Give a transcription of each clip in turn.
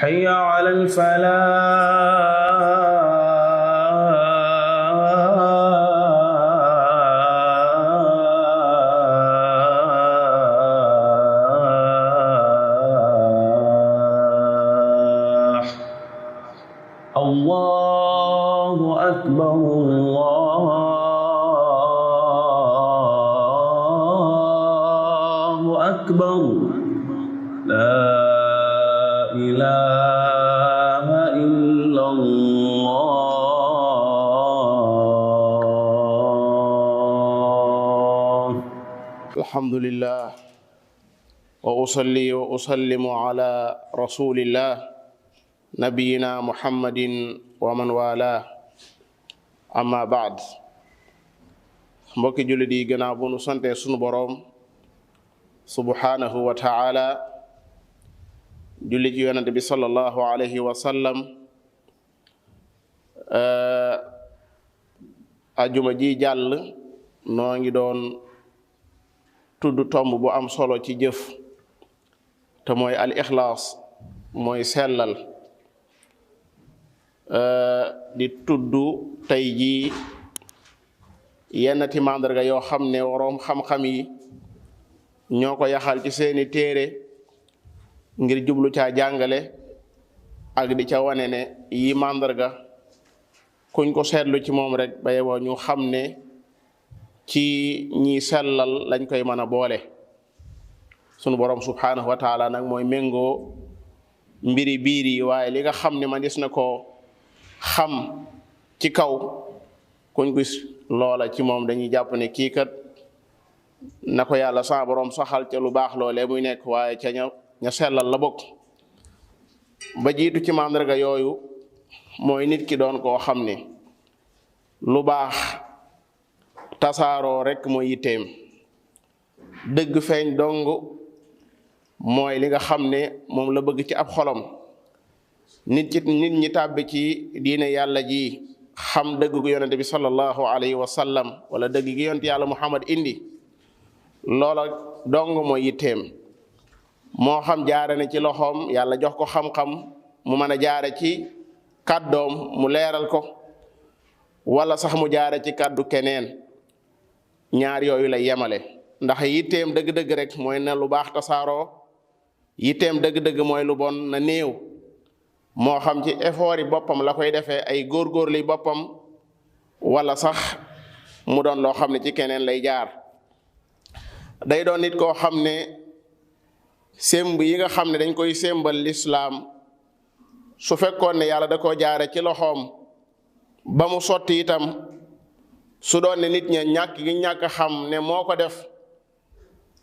حي على الفلاح. الله أكبر الله أكبر لا إله إلا الله. الحمد لله وأصلي وأسلم على رسول الله نبينا محمد ومن والاه amma baad. mbokki jullit yi gannaaw bu nu sante sunu boroom subhanahu wa taala julli ci yonente bi sallallahu alayhi wa sallam, ajuma ji jàll noo ngi doon tudd tomb bu am solo ci jëf te mooy al ixlaas, mooy sellal. di tudd tey jii yenn ti màndarga yoo xam ne waroom xam-xam yi ñoo ko yaxal ci seeni téere ngir jublu caa jàngale ak di ca wane ne yi màndarga kuñ ko seetlu ci moom rek ba yeboo ñu xam ne ci ñi sellal lañ koy mën a boole. sunu borom subhanahu wa taala nag mooy méngoo mbiri biir yi, waaye li nga xam ne man gis na ko xam ci kaw kuñ gis loola ci moom dañuy jàpp ne kii kat na ko yàlla sa borom saxal ca lu baax loolee muy nekk, waaye ca ña sellal la bokk. ba jiitu ci màndarga yooyu mooy nit ki doon koo xam ne lu baax tasaaroo rek mooy yitteem, dëgg feeñ dong mooy li nga xam ne moom la bëgg ci ab xolam. nit ñi tàbbi ci diine yàlla ji xam dëgg gu yonente bi sallallahu alayhi wa sallam wala dëgg gi yonent yàlla muhammad indi, loola dong mooy yitteem. moo xam jaare na ci loxoom yàlla jox ko xam-xam mu mën a jaare ci kàddoom mu leeral ko, wala sax mu jaare ci kàddu keneen. ñaar yooyu lay yemale, ndax yitteem dëgg-dëgg rek mooy na lu baax tasaaroo, yitteem dëgg-dëgg mooy lu bon na néew. moo xam ci effort yi boppam la koy defee, ay góorgóorlu boppam, wala sax mu doon loo xam ne ci keneen lay jaar. day doon nit koo xam ne semb yi nga xam ne dañ koy sembal lislaam, su fekkoon ne yàlla da koo jaare ci loxoom ba mu sotti itam, su doon ne nit ña ñàkk gi ñàkk xam ne moo ko def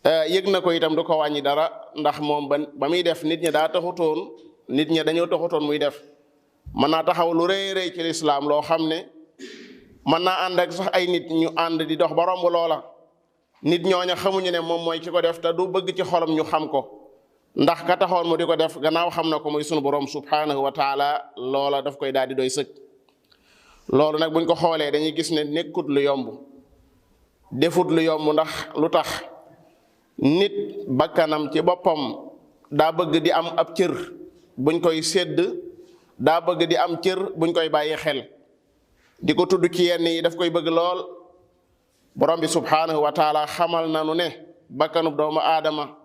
yëg na ko itam du ko wàññi dara, ndax moom ba muy def nit ña daa taxutoon, nit ñi dañoo taxutoon muy def. mën naa taxaw lu rëy rëy ci lislaam loo xam ne mën naa ànd ak sax ay nit ñu ànd di dox ba romb loola, nit ñooña xamuñu ne moom mooy ki ko def te du bëgg ci xolam ñu xam ko, ndax ka taxoon mu di ko def gannaaw xam na ko muy sunu borom subhanahu wa taala, loola daf koy daal di doy sëkk. loolu nag buñ ko xoolee dañuy gis ne nekkut lu yomb, defut lu yomb. ndax lu tax? nit bakkanam ci boppam daa bëgg di am ab cër buñ koy sédd, daa bëgg di am cër buñ koy bàyyi xel, di ko tudd ci yenn yi daf koy bëgg lool. borom bi subhanahu wa taala xamal nanu ne bakkanub doomu aadama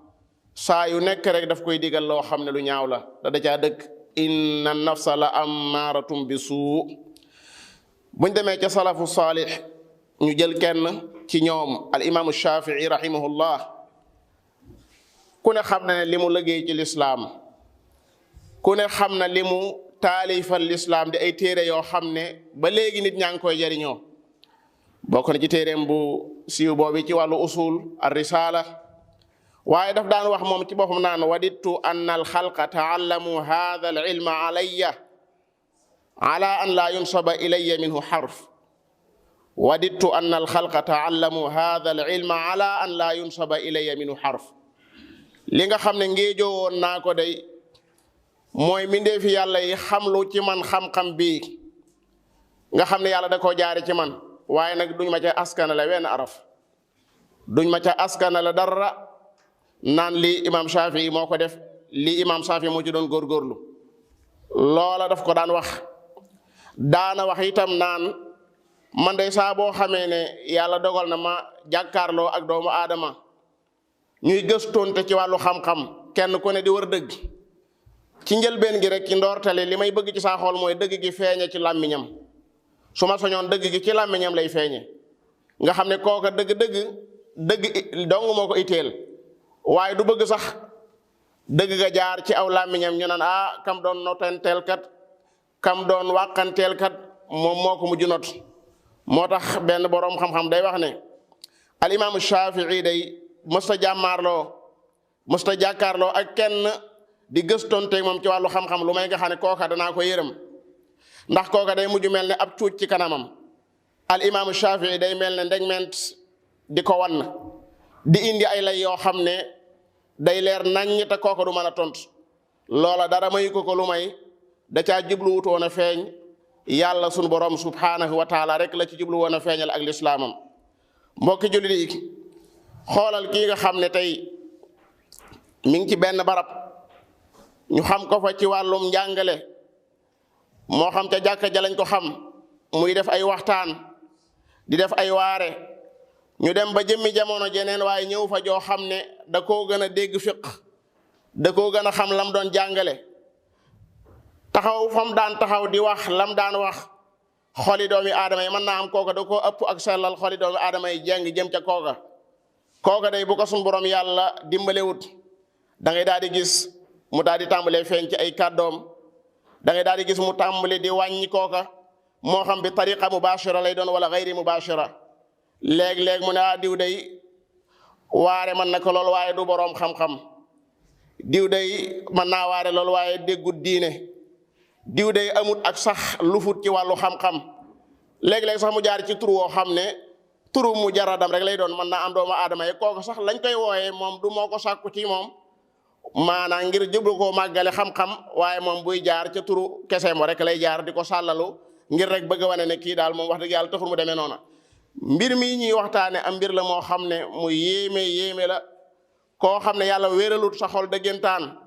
saa yu nekk rek daf koy digal loo xam ne lu ñaaw la, da caa dëkk inna nafsa la ammaratum bi suu. buñ demee ca salafu saalih ñu jël kenn ci ñoom al imaamu shafii rahimahullah, ku ne xam na ne li mu liggéey ci lislaam, ku ne xam na li mu taalifal lislaam di ay téere yoo xam ne ba léegi nit ñaa ngi koy jariñoo. bokk na ci téereem bu siiw boobi ci wàllu usul ar risala, waaye daf daan wax moom ci boppam naan wadittu anna al xalqa taallamu hadha al ilma alayya ala an la yunsaba ilayya minhu xarf. wadittu anna al xalqa taallamu hadha al ilma ala an la yunsaba ilayya minhu xarf. li nga xam ne ngéejoo woon naa ko day mooy mbindeefi yàlla yi xamlu ci man xam-xam bii nga xam ne yàlla da koo jaare ci man, waaye nag duñ ma ca askanale wenn araf, duñ ma ca askanale dara naan lii imam Shafii moo ko def, lii imam Shafii moo ci doon góorgóorlu. loola daf ko daan wax. daana wax itam naan man de saa boo xamee ne yàlla dogal na ma jàkkaarloo ak doomu aadama ñuy gëstoonte ci wàllu xam-xam kenn ku ne di wër dëgg ci njëlbeen gi rek ci ndoortale li may bëgg ci saa xool mooy dëgg gi feeñe ci làmmiñam su ma soñoon dëgg gi ci làmmiñam lay feeñe nga xam ne kooka dëgg dong moo ko itteel waaye du bëgg sax dëgg ga jaar ci aw làmmiñam ñu naan kam doon notanteel kat kam doon wàqanteel kat moom moo ko mujj not. moo tax benn boroom xam-xam day wax ne al imaamu Shafii day mësta jàkkaarloo ak kenn di gëstonteeg moom ci wàllu xam-xam lu may nga xam ne kooka danaa ko yërëm ndax kooka day mujj mel ne ab cuuc ci kanamam. al imaamu Shafii day mel ne ndegment di ko wan di indi ay lay yoo xam ne day leer naññ te kooka du mën a tontu loola dara mayu ko lu may da caa jubluwutoon a feeñ yàlla sunu borom subhanahu wa taala rek la ci jublu woon a feeñal ak lislaamam. mbokki jullit yi xoolal kii nga xam ne tey mi ngi ci benn barab ñu xam ko fa ci wàllum njàngale moo xam ca jàkka ja lañ ko xam muy def ay waxtaan di def ay waare ñu dem ba jëmmi jamono jeneen waaye ñëw fa joo xam ne da koo gën a dégg fiq da koo gën a xam lam doon jàngale taxaw fam daan taxaw di wax lam daan wax xoli doomi aadama yi mën naa am kooka da koo ëpp ak sellal xoli doomi aadama yi jàng jëm ca kooka day bu ko suñ borom yàlla dimbalewut da ngay daal di gis mu daal di tàmbalee feeñ ci ay kàddoom da ngay daal di gis mu tàmbali di wàññi kooka moo xam bi tariqa mubashira lay doon wala gayri mubashira léeg-léeg mu ne diw day waare mën na ko lool waaye du boroom xam-xam diw day mën naa waare lool waaye déggut diine diw day amut ak sax lufut ci wàllu xam-xam léeg-léeg sax mu jaar ci tur woo xam ne turu mu jaradam rek lay doon mën naa am doomu aadama yi kooku sax lañ koy wooyee moom du moo ko sàkku ci moom maanaam ngir jublu koo màggale xam-xam waaye moom buy jaar ca turu kese mo rek lay jaar di ko sàllalu ngir rek bëgg a wane ne kii daal moom wax dëgg yàlla taxul mu demee noona. mbir mii ñuy waxtaane am mbir la moo xam ne mu yéeme la koo xam ne yàlla wéeralut sa xol dëggantaan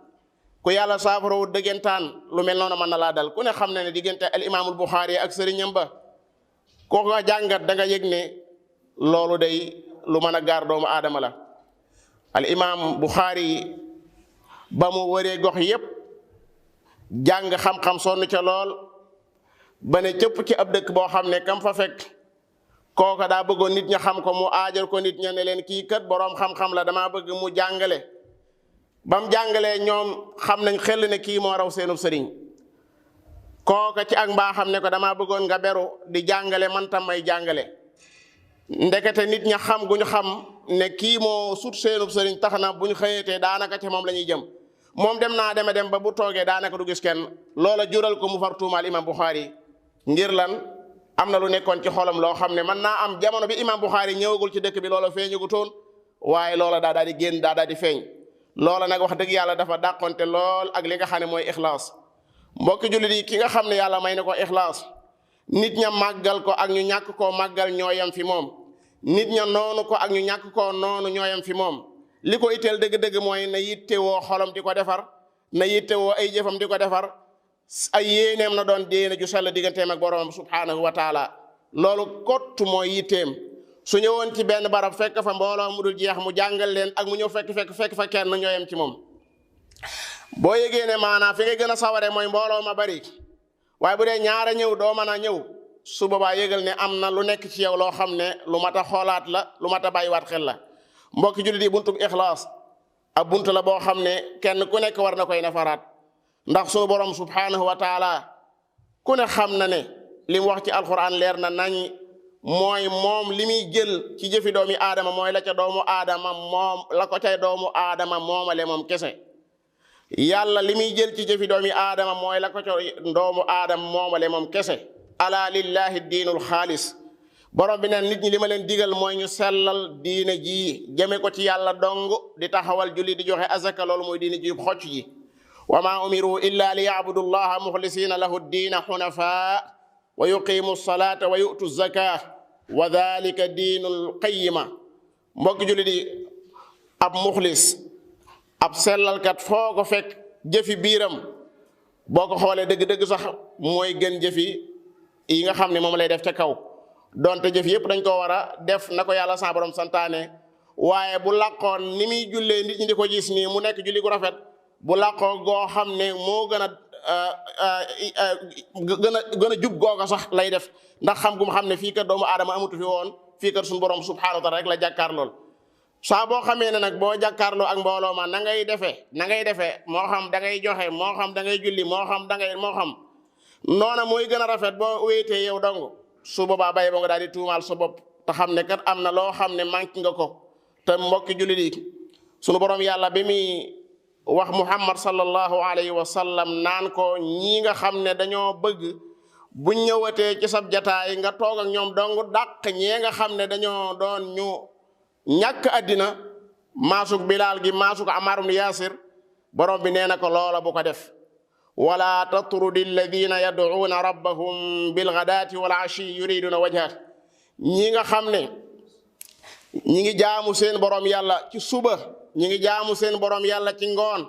ku yàlla saafarawut dëggantaan lu mel noonu mën na laa dal ku ne xam ne diggante al imaamul Buxaari ak sëriñam ba koo nga jàngat da nga yëg ne loolu day lu mën a gaar doomu aadama la. al imaam Buxaari ba mu wëree gox yépp jàng xam-xam sonn ca lool ba ne cëpp ci ab dëkk boo xam ne kam fa fekk kooka daa bëggoon nit ña xam ko mu aajal ko nit ña ne leen kii kat boroom xam-xam la damaa bëgg mu jàngale ba mu jàngalee ñoom xam nañ xel ne kii moo raw seenub sëriñ kooka ci ak mbaa xam ne ko damaa bëggoon nga beru di jàngale man tam may jàngale ndekete nit ña xam gu ñu xam ne kii moo sut seenub sëriñ tax na bu ñu xëyatee daanaka ci moom la ñuy jëm moom dem naa dem ba bu toogee daanaka du gis kenn loola jural ko mu far tuumaal imam Buxaari ngir lan am na lu nekkoon ci xolam loo xam ne mën naa am jamono bi imam Buxaari ñëwagul ci dëkk bi loola feeñagutoon waaye loola daa daal di génn daa daal di feeñ loola nag wax dëgg yàlla dafa dàqonte lool ak li nga xam ne mooy ixlaas mbokki jullit yi ki nga xam ne yàlla may na ko ixlaas nit ña màggal ko ak ñu ñàkk koo màggal ñooyam fi moom nit ña noonu ko ak ñu ñàkk koo noonu ñooyam fi moom li ko itteel dëgg-dëgg mooy na yitte woo xolam di ko defar na yitte woo ay jëfam di ko defar ay yéeneem na doon déene ju sell digganteem ak boroomam subhanahu wa taala loolu kott mooy yitteem su ñëwoon ci benn barab fekk fa mbooloo mu dul jeex mu jàngal leen ak mu ñëw fekk fa kenn ñooyam ci moom boo yëgee ne maanaam fi nga gën a saware mooy mbooloo ma bari waaye bu dee ñaara ñëw doo mën a ñëw su boobaa yëgal ne am na lu nekk ci yow loo xam ne lu mat a xoolaat la lu mat a bàyyiwaat xel la mbokki jullit yi buntub ixlaas ab bunt la boo xam ne kenn ku nekk war na koy nafaraat ndax sunu borom subhanahu wa taala ku ne xam na ne li mu wax ci alquran leer na nañ mooy moom li muy jël ci jëfi doomi aadama mooy la ca doomu aadama moom la ko cay doomu aadama moomale moom kese yàlla li muy jël ci jëfi doomi aadama mooy la ko ca doomu aadama moomale moom kese ala lillahi diinul xaalis borom bi neen nit ñi li ma leen digal mooy ñu sellal diine ji jëme ko ci yàlla dong di taxawal julli di joxe azaka loolu mooy diine ji xocc ji wa ma umiru illa li yabudu llaha muxlisina lahu diina xunafa wa yuqimu salata wa yu'tu zaka wa dalika diinul qayima mbokki julli di ab muxlis ab sellalkat foo ko fekk jëfi biiram boo ko xoolee dëgg-dëgg sax mooy gën jëfi yi nga xam ne moom lay def ca kaw donte jëf yëpp dañ ko war a def na ko yàlla sa borom santaane waaye bu làqoon ni muy jullee nit ñi di ko gis nii mu nekk julli gu rafet bu làqoo goo xam ne moo gën a jub googa sax lay def ndax xam gu mu xam ne fii kat doomu aadama amatu fi woon fii kat suñu borom subhanahu wa taala rek la jàkkaar lool saa boo xamee ne nag boo jàkkaarloo ak mbooloo ma na ngay defee moo xam da ngay joxe moo xam da ngay julli moo xam noona mooy gën a rafet boo wéetee yow dong su boobaa bay boo nga daal di tuumaal sa bopp te xam ne kat am na loo xam ne manqué nga ko te mbokki jullit yi sunu borom yàlla bi muy wax muhammad sallallahu alayhi wa sallam naan ko ñii nga xam ne dañoo bëgg bu ñëwatee ci sab jataay nga toog ak ñoom dong dàq ñee nga xam ne dañoo doon ñu ñàkk àddina maasuk bilaal gi maasuk amaar ibn yaasir borom bi nee na ko loola bu ko def wala tatrudi alladina yad'uuna rabbahum bilghadaati wal ashi yuriduna wajha ñi nga xam ne ñi ngi jaamu seen borom yàlla ci suba ñi ngi jaamu seen borom yàlla ci ngoon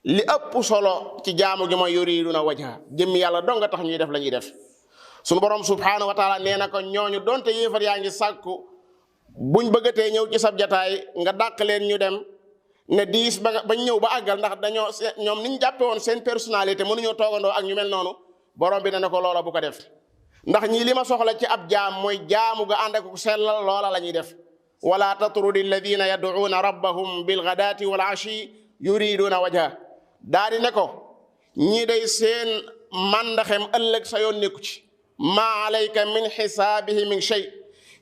li ëpp solo ci jaamu gi mooy yuriduna wajha jëmmi yàlla dong nga tax ñuy def la ñuy def sunu borom subhanahu wa taala nee na ko ñooñu donte yéefar yaa ngi sàkku buñ bëggatee ñëw ci sab jataay nga dàq leen ñu dem ne diis bañ ñëw ba àggal ndax dañoo ñoom niñ jàppe woon seen personnalité mënuñoo toogandoo ak ñu mel noonu borom bi ne na ko loola bu ko def ndax ñii li ma soxla ci ab jaam mooy jaamu ga ànd ak sellal loola la ñuy def wala tatrudi alladina yad'uuna rabbahum bilghadaati wal ashi yuriduna wajha daa di ne ko ñii day seen mandaxem ëllëg sa yoon nekku ci maa alayka min xisaabihi min shay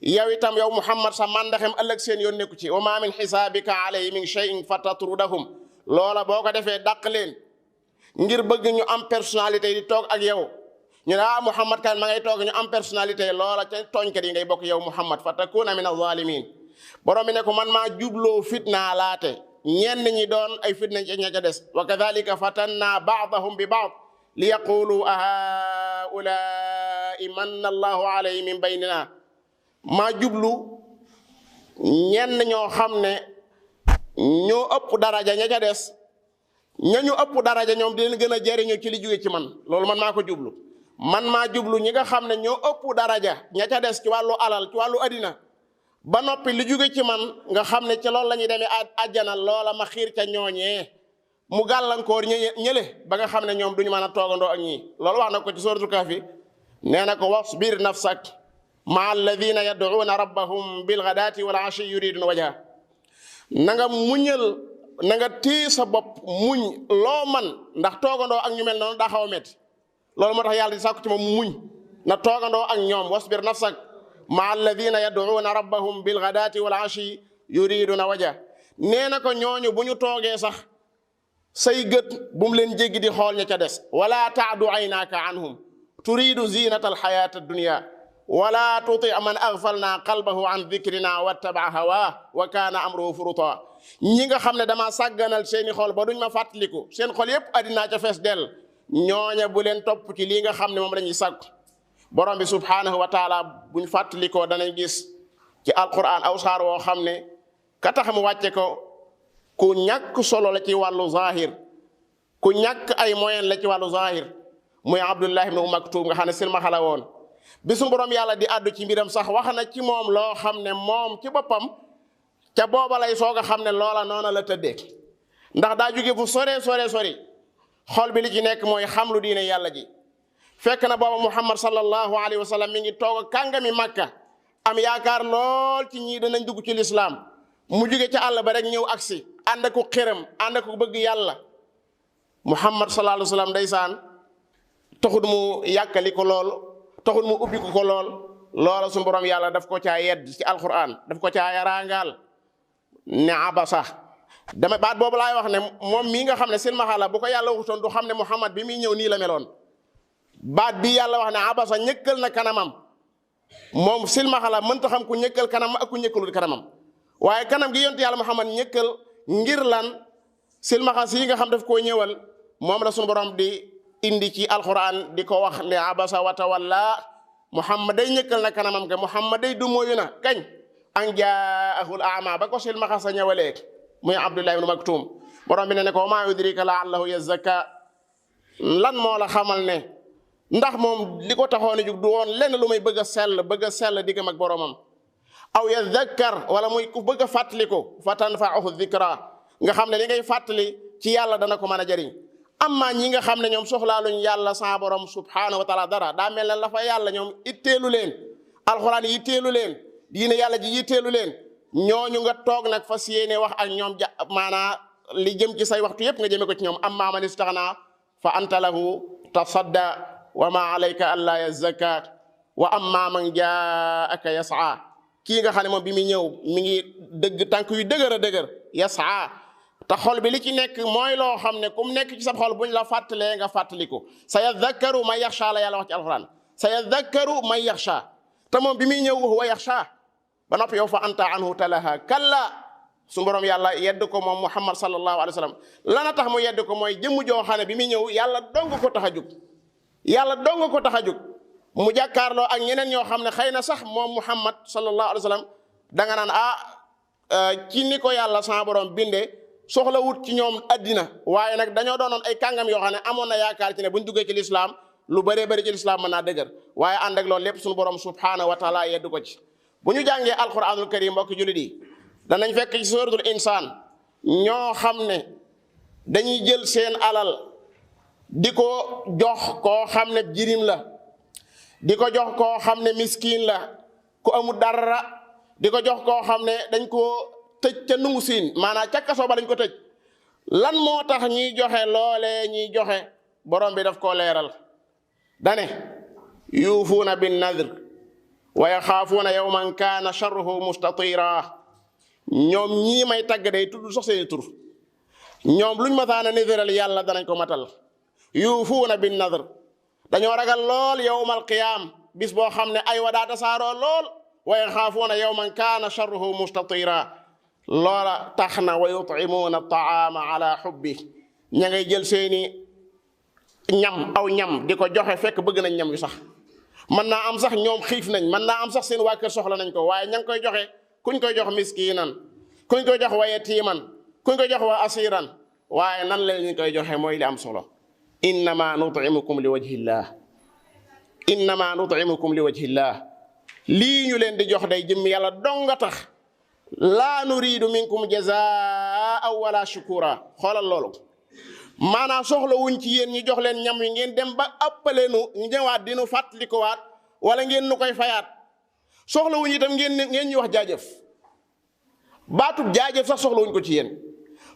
yow itam yow muhammad sa mandaxem ëllëg seen yoon nekku ci wa ma min xisaabika alayhi min shay'in fa tatrudahum loola boo ko defee dàq leen ngir bëgg ñu am personnalité di toog ak yow ñu ne muhammad kan ma ngay toog ñu am personnalité loola ca tooñkat yi ngay bokk yow muhammad fa takuna min az-zalimin borom bi ne ko man maa jubloo fitna laate ñenn ñi doon ay fitna ci ña ca des wa kadhalika fatanna ba'dahum bi ba'd li yaqulu haa'ulaa'i manna allahu alayhim min baynina maa jublu ñenn ñoo xam ne ñoo ëpp daraja ña ca des ñañu ëpp daraja ñoom di leen gën a jëriñu ci li jóge ci man loolu man maa ko jublu man maa jublu ñi nga xam ne ñoo ëpp daraja ña ca des ci wàllu alal ci wàllu adina ba noppi li jóge ci man nga xam ne ci loolu la ñuy demee àjjana loola ma xiir ca ñooñee mu gàllankoor ñële ba nga xam ne ñoom duñu mën a toogandoo ak ñii loolu wax na ko ci suratul kahfi nee na ko wasbir nafsak maa alladina yad'uuna rabbahum bilghadaati wal ashi yuriduna wajha na nga muñal na nga téye sa bopp muñ loo man ndax toogandoo ak ñu mel noonu daa xaw a métti loolu moo tax yàlla di sàkku ci moom muñ na toogandoo ak ñoom wasbir nafsak maa alladina yad'uuna rabbahum bilghadaati wal ashi yuriduna wajha nee na ko ñooñu bu ñu toogee sax say gët bu mu leen jéggi di xool ña ca des wala taadu aynaaka anhum turidu zinata alxayata addunia wala tuti man aghfalna qalbahu an dhikrina wattaba hawa wa kana amruhu furuta ñi nga xam ne dama sàgganal seeni xol ba duñ ma fàttaliku seen xol yépp addinaa ca fees dell ñooña bu leen topp ci lii nga xam ne moom lañuy sàkku borom bi subhanahu wa taala buñ fàttalikoo danañ gis ci alquran aw saar woo xam ne ka tax mu wàcce ko ku ñàkk solo la ci wàllu zahir ku ñàkk ay moyen la ci wàllu zahir muy abdullah ibn maktum nga xam ne silmaxa la woon bisu borom yàlla di àddu ci mbiram sax wax na ci moom loo xam ne moom ci boppam ca booba lay soog a xam ne loola noona la tëddee ndax daa jóge fu sore xol bi li ci nekk mooy xam lu diine yàlla ji fekk na booba muhammad sallallahu alayhi wa sallam mi ngi toog a kàngami makka am yaakaar lool ci ñii danañ dugg ci lislaam mu jóge ca àll ba rek ñëw agsi ànd ak ku xëram ànd ak ku bëgg yàlla muhammad sallallahu alayhi wa sallam ndeysaan taxul mu yàkkali ko lool taxul mu ubbi ko lool loola suñu borom yàlla daf ko caa yedd ci alquran daf ko caa yaraangaal ne abasa dama baat boobu laay wax ne moom mii nga xam ne silmaxa la bu ko yàlla waxutoon du xam ne muhammad bi muy ñëw nii la meloon baat bi yàlla wax ne abasa ñëkkal na kanamam moom silmaxa la mënta xam ku ñëkkal kanam ak ku ñëkkalul kanamam waaye kanam gi yonent yàlla muhammad ñëkkal ngir lan silmaxa si nga xam daf koo ñëwal moom la suñu borom di indi ci alquran di ko wax ne abasa wa tawalla muhammad day ñëkkal na kanamam ke muhammad day du mooyu na kañ an jaahul ama ba ko silmaxa sa ñëwalee muy abdullah ibn maktum borom bi ne ko ma yudrika la'allahu yazakka lan moo la xamal ne ndax moom li ko taxoon a jug du woon lenn lu may bëgg a sell diggam ak boromam aw yadhakkar wala muy ku bëgg a fàttaliku fa tanfa'uhu dhikra nga xam ne li ngay fàttali ci yàlla dana ko mën a jariñ amma ñi nga xam ne ñoom soxlaaluñ yàlla sa borom subhanahu wa taala dara daa mel ne la fa yàlla ñoom itteelu leen alxuraan yitteelu leen diine yàlla ji yitteelu leen ñooñu nga toog nag fas yéene wax ak ñoom maanaa li jëm ci say waxtu yépp nga jëme ko ci ñoom amma man istaghna fa anta lahu tasadda wa ma alayka alla yazakka wa amma man jaaka yas'a kii nga xam ne moom bi muy ñëw mi ngi dëgg tànk yu dëgër a dëgër yas'a te xol bi li ci nekk mooy loo xam ne kum nekk ci sa xol buñ la fàttalee nga fàttaliku sa yadhakkaru man yaxsha la yàlla wax ci alquran sa yadhakkaru man yaxsha te moom bi muy ñëw huwa yaxsha ba noppi yow fa anta anhu talaha kalla su borom yàlla yedd ko moom muhammad sallallahu alayhi wa sallam lana tax mu yedd ko mooy jëmm joo xam ne bi muy ñëw yàlla dong ko tax a jug yàlla dong ko tax a jug mu jàkkaarloo ak ñeneen ñoo xam ne xëy na sax moom muhammad sallallahu alayhi wa sallam danga naan ci ni ko yàlla sa borom bindee soxla wut ci ñoom addina waaye nag dañoo doonoon ay kàngam yoo xam ne amoon na yaakaar ci ne buñ duggee ci lislaam lu bëree bëri ci lislaam mën naa dëgër waaye ànd ak loolu lépp suñu borom subhanahu wa taala yeddu ko ci bu ñu jàngee alquranul karim mbokki jullit yi danañ fekk ci suratul insaan ñoo xam ne dañuy jël seen alal di ko jox koo xam ne jirim la di ko jox koo xam ne miskin la ku amul dara di ko jox koo xam ne dañ ko tëj ca nungu siin maanaam ca kaso ba lañ ko tëj lan moo tax ñuy joxe loolee ñuy joxe borom bi daf koo leeral dane yuufuuna bin nadr wa yaxaafuuna yawman kaana sharruhu mustatira ñoom ñii may tagg day tudd sax seeni tur ñoom luñ masaana nidiral yàlla danañ ko matal yuufuuna bin nadr dañoo ragal lool yawmal qiyaam bis boo xam ne ay wadaa tasaaroo lool wa yaxaafuuna yawman kaana sharruhu mustatira loola tax na wa yut'imuuna taama ala xubbi ña ngay jël seeni ñam aw ñam di ko joxe fekk bëgg nañ ñam yu sax mën naa am sax ñoom xiif nañ mën naa am sax seen waa kër soxla nañ ko waaye ña ngi koy joxe kuñ koy jox miskinan kuñ koy jox wa yatiman kuñ koy jox wa asiran waaye nan la ñu koy joxe mooy li am solo innama nut'imukum li wajhillah innama nut'imukum li wajhillah lii ñu leen di jox day jëm yàlla donga tax laa nuridu minkum jazaa wala shukura xoolal loolu maanaam soxla wuñ ci yéen ñu jox leen ñam yi ngeen dem ba appaleenu ñu ñëwaat dinu fàttalikuwaat wala ngeen nu koy fayaat soxla wuñ itam ngeen ñu wax jaajëf baatub jaajëf sax soxla wuñ ko ci yéen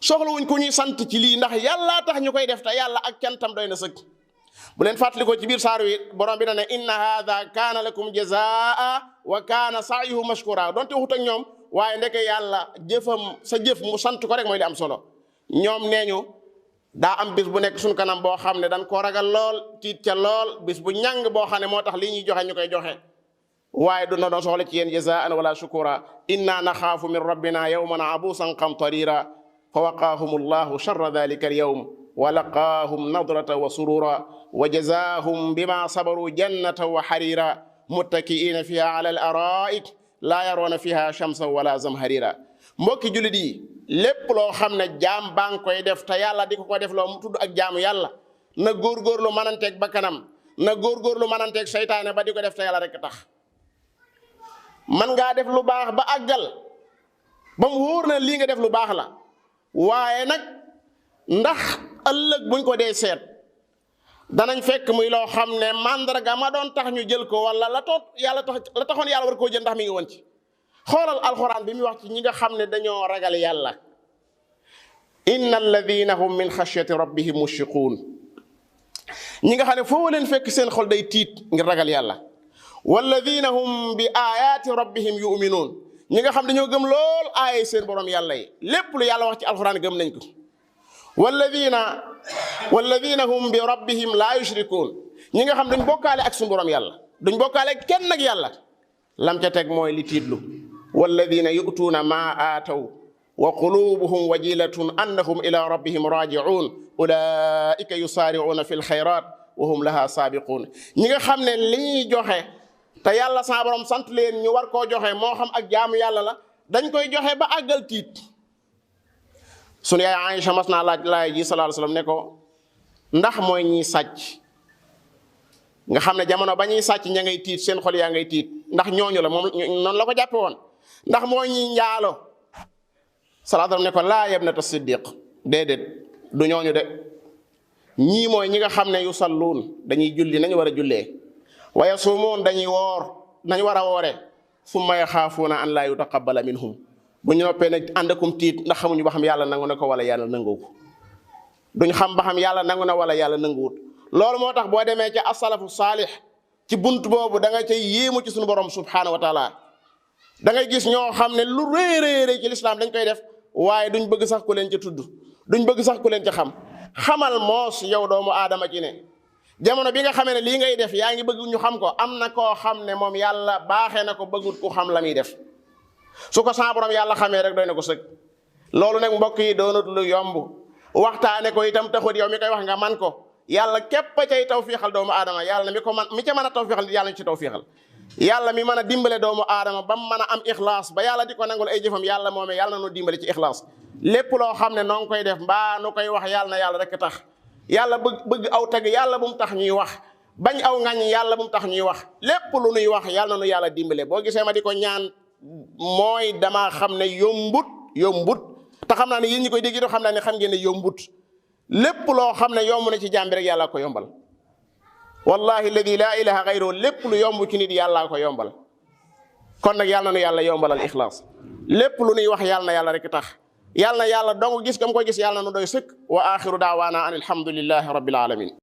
soxla wuñ ko ñuy sant ci lii ndax yàllaa tax ñu koy def te yàlla ak cantam doy na sëkk bu leen fàttalikoo ci biir saar wi borom bi na ne inna haadha kaana lakum jazaa wa kaana sa'yuhu mashkura donte waxut ak ñoom waaye ndeke yàlla jëfam sa jëf mu sant ko rek mooy li am solo ñoom nee ñu daa am bis bu nekk suñ kanam boo xam ne dañ koo ragal lool tiit ca lool bis bu ñàng boo xam ne moo tax lii ñuy joxe ñu koy joxe waaye du doon soxla ci yéen jazaan wala shukura inna naxaafu min rabbina yawman abuusan qamtarira fa waqaahum allahu sharra dalika alyawm wa laqaahum nadrata wa surura wa jazaahum bima sabaru jannatan wa harira muttakiina fiha ala al araik laa yaroona fiha shamsan wala zamharira mbokki jullit yi lépp loo xam ne jaam baa ngi koy def te yàlla di ko def loo mu tudd ak jaamu yàlla na góorgóorlu mananteeg bakkanam na góorgóorlu mananteeg seytaane ba di ko def te yàlla rek tax man ngaa def lu baax ba àggal ba mu wóor na lii nga def lu baax la waaye nag ndax ëllëg buñ ko dee seet danañ fekk muy loo xam ne mandarga ma doon tax ñu jël ko wala la taxoon yàlla war koo jël ndax mi ngi woon ci xoolal alxuraan bi muy wax ci ñi nga xam ne dañoo ragal yàlla inna alladina hum min xashyati rabbihim mushfiquun ñi nga xam ne foo leen fekk seen xol day tiit ngir ragal yàlla walladina hum bi ayaati rabbihim yuminuun ñi nga xam dañoo gëm lool aaya seen borom yàlla yi lépp lu yàlla wax ci alxuraan gëm nañ ko walladina hum bi rabbihim laa yushrikuun ñi nga xam duñ bokkaale ak suñu borom yàlla duñ bokkaale kenn nag yàlla lam ca teg mooy li tiitlu walladina yu'tuuna maa aataw wa qulubuhum wajilatun annahum ila rabbihim raji'un ulaika yusaari'uuna fi lxayrat wa hum laha saabiquun ñi nga xam ne li ñuy joxe te yàlla sa borom sant leen ñu war koo joxe moo xam ak jaamu yàlla la dañ koy joxe ba àggal tiit sunu yaay Aïcha mas naa laaj laay ji sallallahu alayhi wasallam ne ko ndax mooy ñiy sàcc nga xam ne jamono ba ñuy sàcc ña ngay tiit seen xol yaa ngay tiit ndax ñooñu la moom noonu la ko jàppe woon ndax mooy ñiy njaalo salaatam ne ko laa yabnata siddiq déedéet du ñooñu de ñii mooy ñi nga xam ne yu salluun dañuy julli nañu war a jullee wa yasuumuun dañuy woor nañu war a woore summa yaxaafuuna an laa yutaqabbala minhum bu ñu noppee nag ànd akum tiit ndax xamuñu ba xam yàlla nangu na ko wala yàlla nangu ko duñ xam ba xam yàlla nangu na wala yàlla nanguwut loolu moo tax boo demee ca asalafu saalix ci bunt boobu da nga cay yéemu ci suñu borom subhaanahu wa taala da ngay gis ñoo xam ne lu réeréeré ci lislaam dañ koy def waaye duñ bëgg sax ku leen ca tudd duñ bëgg sax ku leen ca xam xamal moos yow doomu aadama ci ne jamono bi nga xamee ne lii ngay def yaa ngi bëgg ñu xam ko am na koo xam ne moom yàlla baaxee na ko bëggut ku xam la muy def su ko sa borom yàlla xamee rek doy na ko sëg loolu nag mbokk yi doonut lu yomb waxtaane ko itam taxut yow mi koy wax nga man ko yàlla képp a cay tawfiixal doomu aadama yàlla mi ko man mi ca mën a tawfiixal yàlla ñu ci tawfiixal yàlla mi mën a dimbale doomu aadama ba mu mën a am ixlaas ba yàlla di ko nangul ay jëfam yàlla moomee yàlla na nu dimbale ci ixlaas lépp loo xam ne noo ngi koy def mbaa nu koy wax yàlla na yàlla rek tax yàlla bëgg aw tagg yàlla bu mu tax ñuy wax bañ aw ngañ yàlla bu mu tax ñuy wax lépp lu nuy wax yàlla na nu yàlla dimbale boo gisee ma di ko ñaan mooy dama xam ne yombut te xam naa ne yéen ñi koy dégg do xam naa ne xam ngeen ne yombut lépp loo xam ne yomb na ci jaam bi rek yàlla ko yombal wallahi alladi laa ilaha gayruhu lépp lu yomb ci nit yàlla ko yombal kon nag yàlla na nu yàlla yombalal ixlaas lépp lu nuy wax yàlla na yàlla rek tax yàlla na yàlla dong gis kam ko gis yàlla na nu doy sëkk wa axiru daawaana an alhamdulillahi rabbil alamin